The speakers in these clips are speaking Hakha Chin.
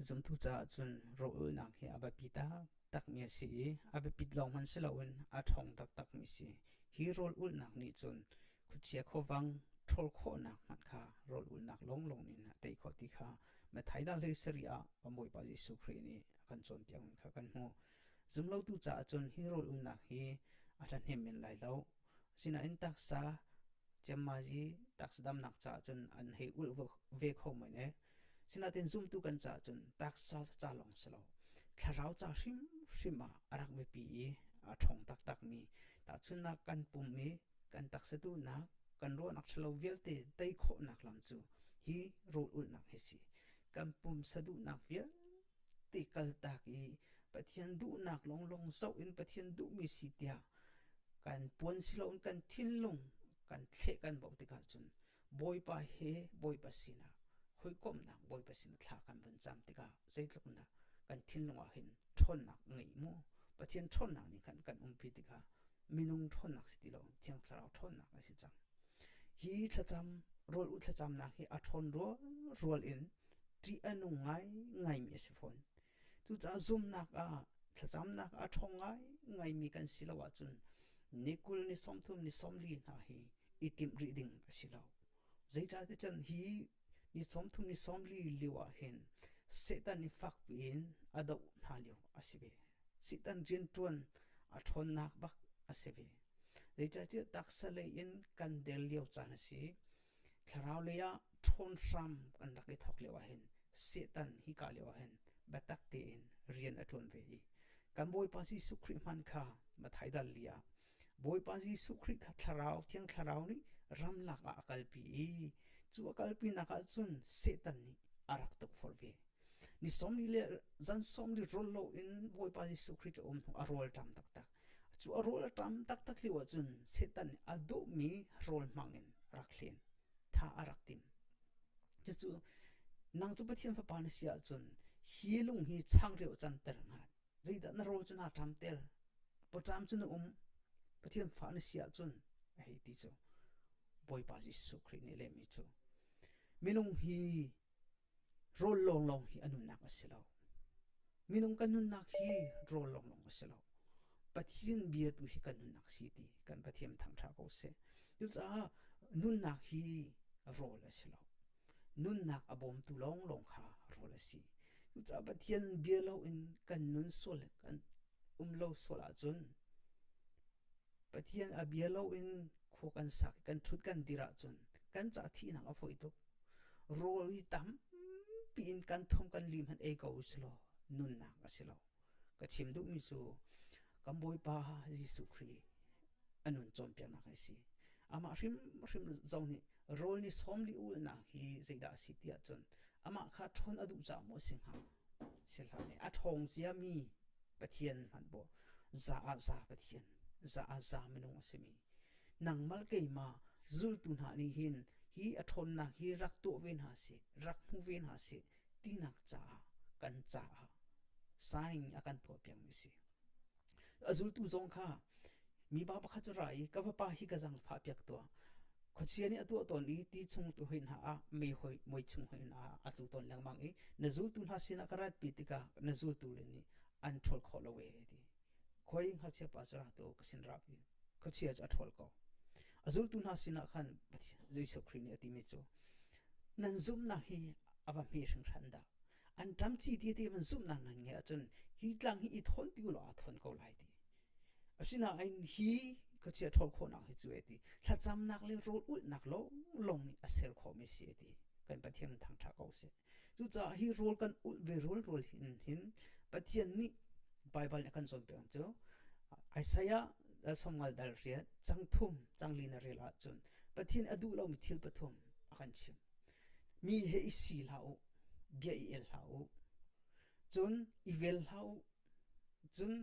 Zumtu caah cun rawlulnak hi a biapi taktakmi a si i a biapit lawng hmanh si loin a ṭhawng taktakmi a si. Hi rawlulnak nih cun khuachia khuavang ṭhawl khawhnak hmanh kha rawlulnak lawnglawng in a tei khawh ti kha Matthai dal hlei sarih ah kan Bawipa Jesuh Khrih nih a kan cawnpiakmi kha kan hmuh. Zumlotu caah cun hi rawlulnak hi a ṭhahnem men lai lo. Asinain taksa ciammazi taksa damnak caah cun an hei ulh ve kho men ee. Sinain zumtu kan caah cun taksa ca lawng si lo, thlarau ca hrimhrim ah a rak biapi i a ṭhawng taktakmi tahchunhnak kan pum i kan taksa duhnak, kan ruahnak ṭhalo vialte tei khawhnak lam cu hi rawl ulhnak hi si. Kan pumsa duhnak vialte kaltak i Pathian duhnak lawnglawng zoh in Pathian duhmi si tiah kan puan si loin kan thinlung kan thleh kan bauh tikah cun Bawipa he Bawipa sinah hawikomhnak Bawipa sinah thla kan vun cam tikah zeitluk in dah kan thinlung ah hin ṭhawnnak ngeih mu Pathian ṭhawnnak nih khan kan umpi tikah minung ṭhawnnak si ti lo Thiang Thlarau ṭhawnnak a si cang. Hi thlacam rawl u thlacamnak hi a ṭhawn rual rual in ṭih a nung ngai ngaimi a si fawn. Cucaah zumnak ah thlacamnak a ṭhawng ngai ngaimi kan si lo ahcun ni 20 ni 30 ni 40 hna hi i timh rih ding a si lo. Zeicahtiah cun hi ni 30 ni 40 lio ah hin Satan nih fak piin a doh hna lio a si ve. Satan rianṭuan a ṭhawnnak bak a si ve. Zeicahtiah taksa lei in kan del lio caan a si. Thlarau lei ah ṭhawn hram kan rak i thawk lio ah hin Satan hika lio ah hin biatak tein rian a ṭuan ve i kan Bawipa Jesuh Khrih hman kha Matthai dal li ah Bawipa Jesuh Khrih kha Thlarau Thiang Thlarau nih ramlak ah a kalpi i cu a kalpinak ah cun Satan nih a rak tukforh ve. Ni 40 le zan 40 rawl loin Bawipa Jesuh Khrih cu a um hnu a rawl ṭam taktak. Cu a rawl a ṭam taktak lio ahcun Satan nih a duhmi rawl hmang in a rak hlen. Tha a rak tim. Cucu nang cu Pathian fapa na si ahcun hi lung hi changreu canter hnga. Zeidah na rawl cu naa ṭamter? Pawṭam cu na um. Pathian fa na si ahcun a hei ti cu Bawipa Jesuh Khrih nih lehmi cu minung hi Rawl lawnglawng hi a nunnak a si lo. Minung kan nunnak hi rawl lawnglawng a si lo. Pathian bia tu hi kan nunnak si ti kan Pathian thangṭha ko seh. Cucaah nunnak hi rawl a si lo. Nunnak a bawmtu lawnglawng kha rawl a si. Cucaah Pathian bia loin kan nun sual kan um lo sual ahcun Pathian a bia loin khua kan sak kan ṭhut kan dir ahcun kan ca thihnak a fawi tuk. Rawl hi tampi in kan thum kan lim han ei ko usilaw nunnak a si lo. Ka chim duhmi cu kan Bawipa Jesuh Khrih a nun cawnpiaknak a si. Amah hrimhrim zong nih rawl ni 40 ulnak hi zeidah a si ti ahcun amah kha ṭhawn a duh caah maw a si hnga? Si hlah ne. A ṭhawng ciami Pathian hmanh maw za ah za Pathian, za ah za minung a simi nangmah keimah zultu hna nih hin hi a ṭhawnnak hi rak tuah ve hna seh, rak hmu ve hna seh tinak caah kan caah sign a kan tuahpiakmi a si. A zultu zong kha mipa pakhat cu ra i ka vapa hi ka zaangfah piak tuah. Khuachia nih a tuah tawn i ti chung tu hoi hna ah mei hoi mui chung hoi hna ah a tlu tawn lengmang i na zultu hna sinah ka ratpi tikah na zultu le nih an ṭhawl khawh lo ee ti. Khoi ngakchia pa cu ra tu ka sin rap i khuachia cu a ṭhawl ko. A zultu hna sinah khan Jesuh Khrih nih a timi cu nan zumhnak hi a va hme hringhran dah. An ṭam ci ti ti man zumhnak nan ngeih ahcun hi tlang hi i thawn ti ulaw aa thawn ko lai ti. Asinain hi khuachia ṭhawl khawhnak hi cu e ti thlacamnak le rawl ulhnak lawnglawng nih a ser khawhmi si e ti kan Pathian thangṭha ko seh. Cucaah hi rawl kan ulh ve rawl hin hin Pathian nih Baibal nih a kan cawnpiak cu Isaiah 49 dal riat cang thum cang li na rel ahcun Pathian a duh lomi thil pathum a kan chim. Mi he i si hlah u, bia i el hlah u, cun i vel hlah u, cun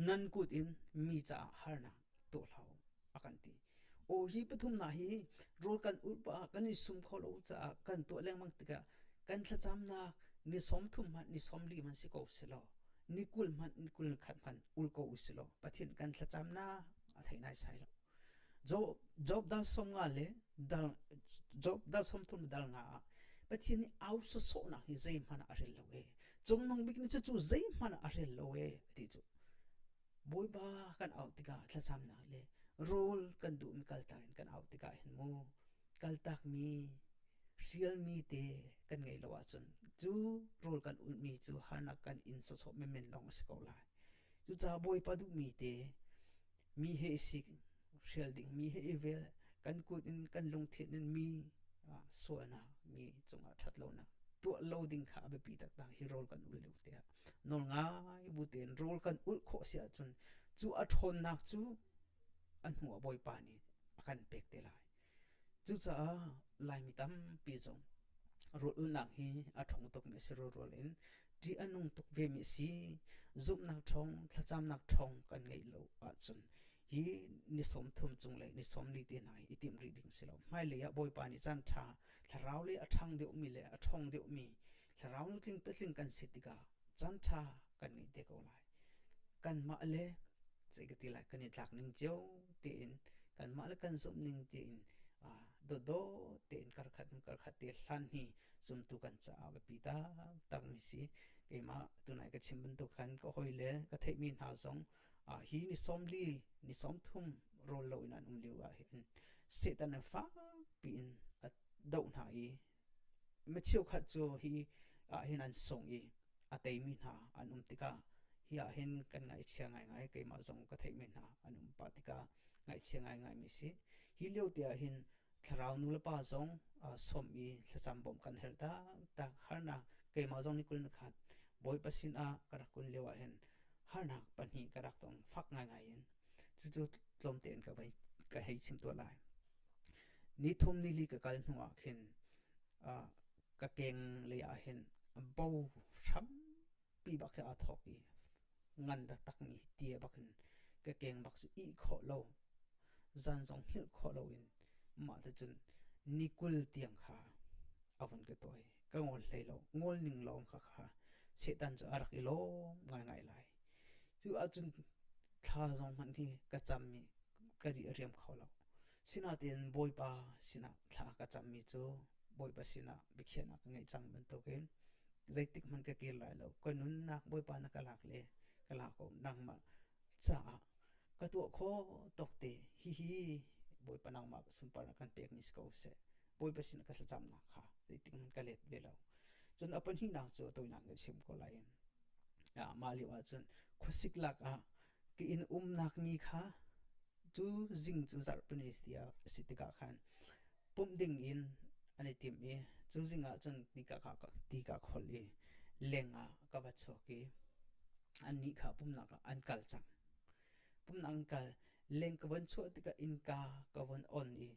nan kut in mi caah harnak tuah hlah u a kan ti. Aw hi pathum hna hi rawl kan ulh pah ah kan i sum kho lo caah kan tuah lengmang tikah kan thlacamnak ni 30 hmanh ni 40 hmanh si ko selaw ni 20 hmanh ni 21 hmanh ul ko u silaw Pathian kan thlacamnak a thei naisai lo. Job, Job dal 50 le dal Job dal 30 dal nga ah Pathian nih au sawsawhnak hi zeihmanh ah a rel lo e. Cungnung bik nih cucu zeihmanh ah a rel lo ee a ti cu. Bawipa kan auh tikah thlacamnak le rawl kan duhmi kaltak in kan auh tikah hin mu kaltakmi hrialmi te kan ngeih lo ahcun cu rawl kan ulhmi cu harnak kan in sawsawh menmen lawng a si ko lai. Cucaah Bawipa duhmi te mi he i sik hrial ding mi he i vel kan kut in kan lungthin in mi sualnak mi cungah ṭhat lonak tuah lo ding kha a biapi taktak hi rawl kan ul lio te ah nawl ngai bu tein rawl kan ulh khawh si ahcun cu a ṭhawnnak cu a hnu ah Bawipa nih a kan pek te lai. Cucaah Laimi tampi zong rawl ulhnak hi a ṭhawng tukmi a si rualrual in ṭih a nung tuk vemi a si. Zumhnak ṭhawng, thlacamnak ṭhawng kan ngeih lo ahcun hi ni 30 cung le ni 40 te hna hi i timh rih ding si lo. Hmailei ah Bawipa nih caan ṭha, thlarau lei a ṭhang deuhmi le a ṭhawng deuhmi thlarau nutling patling kan si tikah caan ṭha kan ngei te ko lai. Kanmah le zei ka ti lai kan i tlak ning cio tein kanmah le kan zumh ning tein dawdawt tein karkhat in karkhat te hlan hi zumtu kan caah biapi taktak mi si. Keimah tunai ka chim bantuk khan ka hawi le ka theihmi hna zong hi ni 40 ni 30 rawl lo in an um lio ah hin Satan in fakpi in a doh hna i Mi cheukhat cu hi ahhin an sung i a teimi hna an um tikah hi ahhin kan ngaihchia ngaingai. Keimah zong ka theihmi hna an um pah tikah ngaihchia ngaingaimi si. Hi lio te ahhin thlarau nu le pa zong sawm i thlacam bawmh kan herh taktak. Harnak keimah zong ni 20 na khat Bawipa sinah ka rak kun lio ahhin harnak pahnih ka rak tong fak ngaingai in. Cucu tlawmte in ka hei chim tuah lai. Nithum nili ka kal hnu ah khin ka keng lei ah hin bo hrampi bak hi aa thawk i ngan taktakmi tia bak in ka keng bak cu ih khawh lo zan zong hngilh khawh loin mah ticun ni 20 tiang kha a vun ka tuai. Ka ngol hlei lo. Ngol ning lawng kha kha Satan cu a rak i lawm ngaingai lai. Cu ahcun thla zong hmanh hi ka cam i ka ri a riam kho lo. Sinain Bawipa sinah thla ka cammi cu Bawipa sinah biakhiahnak ka ngeih cang bantukin zeitik hmanh ka kir lai lo. Ka nunnak Bawipa na ka lak le ka lak ko nangmah caah ka tuah khawh tawk te hihi Bawipa nangmah sunparnak kan pekmi si ko seh. Bawipa sinah ka thlacamnak kha zeitik hmanh ka let ve lo. Cun a pahnihnak cu a tawinak ka chim ko lai. Mah lio ahcun khuasik lak ah ka inn umnak mi kha cu zing cu zarhpini a si tikah khan pumh ding in an i tim i cu zing ah cun ti ka kholh i leng ah ka va chuak i annih kha pumhnak ah an kal cang. Pumhnak an kal leng ka von chuah tikah innka ka von on i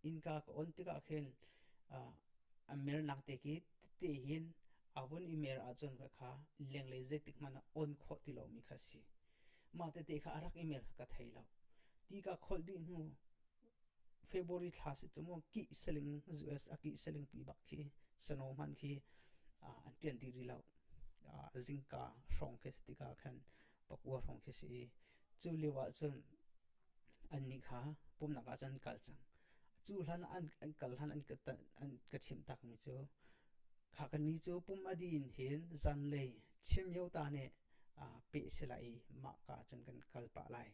innka ka on tikah khin a mernak te khi tete hin a vun i mer ahcun kha lenglei zeitik hmanh ah on khawh ti lomi kha a si. Mah tete kha a rak i mer kha ka thei lo. Ti ka kholh dih hnu February thla si cu mu kih saling US a kih saling pi bak khi snow hman khi an ṭian dih rih lo. Zingka hrawng khi si tikah khan pakua hrawng khi si i cu lio ahcun annih kha pumhnak ah cun an kal cang. Cu hlan ah an kal hlan an ka chimh takmi cu kha kannih cu pum a dih in hin zanlei Chimyota nih peh si lai i mahka cun kan kal pah lai.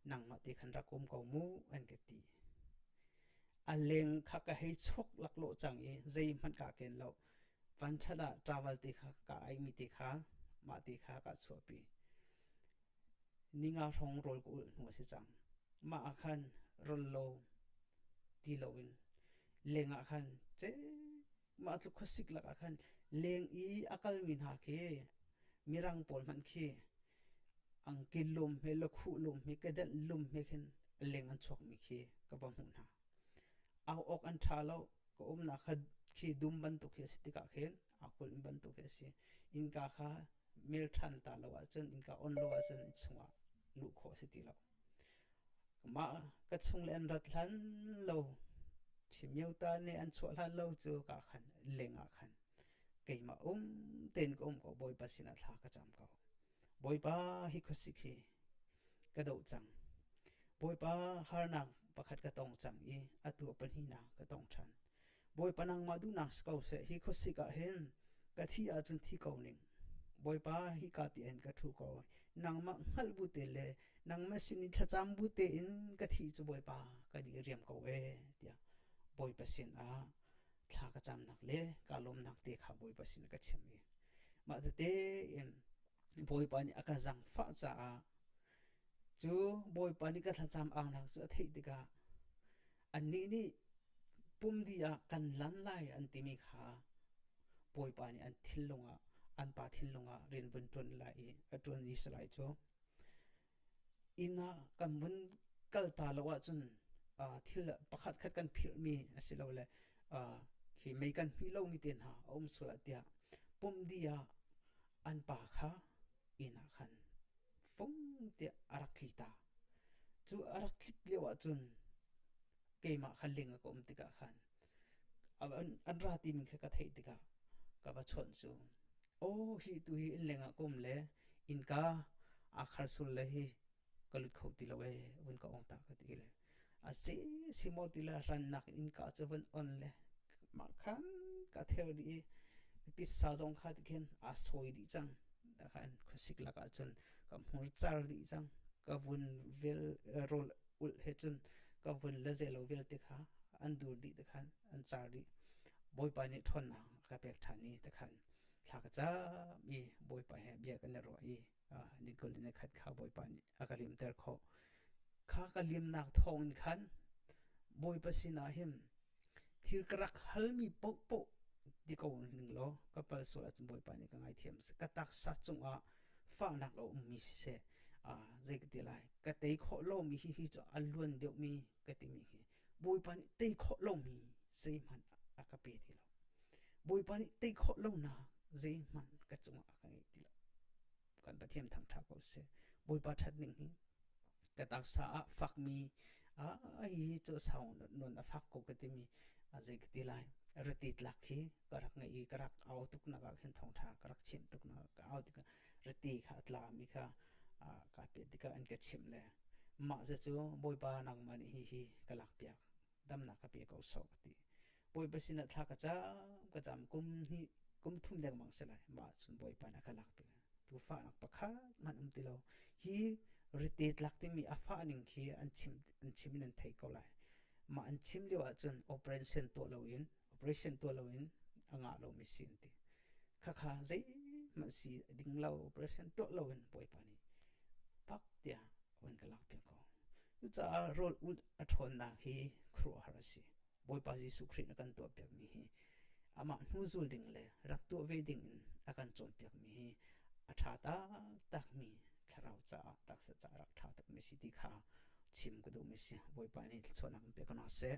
Nangmah te khan rak um ko mu an ka ti. A leng kha ka hei chok laklawh cang i zeihmanh kaa ken lo. Vanṭhat ah travel te kha ka aimi te kha mah te kha ka chuahpi. Ninga hrawng rawl ka ulh hnu a si cang. Mah ah khan rawl lo ti loin leng ah khan mah tluk khuasik lakah khan leng i a kalmi hna khi mirang pawl hmanh khi angki lum he lakhuh lum he kedenh lum he khin leng an chuakmi khi ka va hmuh hna. Au awk an ṭha lo. Ka umnak kha khi dum bantuk khi a si tikah khin aa kulh bantuk khi a si. Innka kha mel ṭhan ta lo ahcun innka on lo ahcun chungah luh khawh a si ti lo. Mah ka chung le an rat hlan lo Chimyota nih an chuah hlan lo cu ka khan leng ah khan keimah um tein ka um ko Bawipa sinah thla ka cam ko. Bawipa hi khuasik hi ka doh cang. Bawipa harnak pakhat ka tong cang i atu a pahnihnak ka tong ṭhan. Bawipa nangmah duhnak si ko seh hi khuasik ah hin ka thi ahcun thi ko ning. Bawipa hika ti in ka ṭhu ko. Nangmah hngalh bu te le nangmah sin i thlacam bu tein ka thi cu Bawipa ka di riam ko ee tiah Bawipa sin ah thla ka camnak le ka lawmnak te kha Bawipa sin ka chim i mah tete in Bawipa nih a ka zangfah caah cu Bawipa nih ka thlacam aunak cu a theih tikah annih nih pumdi ah kan lan lai an timi kha Bawipa nih an thinlung ah an pa thinlung ah rian vun ṭuan lai i a ṭuan i si lai cu inn ah kan vun kal ta lo ahcun thil pakhat khat kan philhmi asilole khi mei kan hmih lomi te hna a um sual ah tiah pumdi ah an pa kha inn ah khan fung tiah a rak tli ta. Cu a rak tlik lio ahcun keimah kha ling a ka um tikah khan an ra timi kha ka theih tikah ka va chawnh cu aw hi tu hi inn leng ah ka um le innka aa khar sul le hi ka lut kho ti lo ee vun ka ong ta ka ti le a si si maw ti le rannak innka cu vun on le mah khan ka ther dih i titsa zong kha ti khin aa sawi dih cang khan khuasik lakah cun ka hmur car dih cang ka vun vel rawl ulh he cun ka vun le zelo vialte kha an dur dih te khan an car dih Bawipa nih ṭhawnnak a ka pek ṭhan i te khan thla ka cam i Bawipa he bia kan i ruah i ni kul in khat kha Bawipa nih a ka limter khawh. Kha ka limnak thawngin khan Bawipa sinah hin thil ka rak halmi paohpaoh ti ko ning law ka pal sual ahcun Bawipa nih ka ngaithiam ka taksa cungah fahnak a ummi siseh zei ka ti lai ka tei khawh lomi hi hi cu a luan deuhmi ka timi hi Bawipa nih tei khawh lomi zeihmanh a ka pe ti lo. Bawipa nih tei khawh lonak zeihmanh ka cungah a ka ngei ti lo. Kan Pathian thangṭha ko seh. Bawipa ṭhat ning hi ka taksa ah fakmi hi cu sau nun a fak ko ka timi zei ka ti lai rati tlak hi ka rak ngei i ka rak au tuk nak ah khin thawngṭha ka rak chim tuk nak ka au tikah rati kha a tlami kha ka piat tikah an ka chimh le mah cu Bawipa nangmah nih hihi ka lakpiak damnak ka pe ko sawh ka ti. Bawipa sinah thla ka cam ka cam kum hnih kum thum lengmang si lai mah cun Bawipa nih a ka lakpiak. Tu fahnak pakhat hmanh um ti lo. Hi rite tlak timi a fah ning khi an chim an chim in an thei ko lai. Mah an chim lio ahcun operation tuah loin operation tuah loin a ngah lomi si an ti. Khakha zeihmanh si ding lo operation tuah loin Bawipa nih pak tiah van ka lakpiak ko. Cucaah rawl ulh a ṭhawnnak hi khuaruahhar a si. Bawipa Jesuh Khrih na kan tuahpiakmi hi amah hnuzul ding le rak tuah ve ding in a kan cawnpiakmi hi a ṭha taktakmi thlarau caah taksa caah rak ṭha tukmi si ti kha chim ka duhmi si. Bawipa nih thluachuahnak in pe ko hna seh.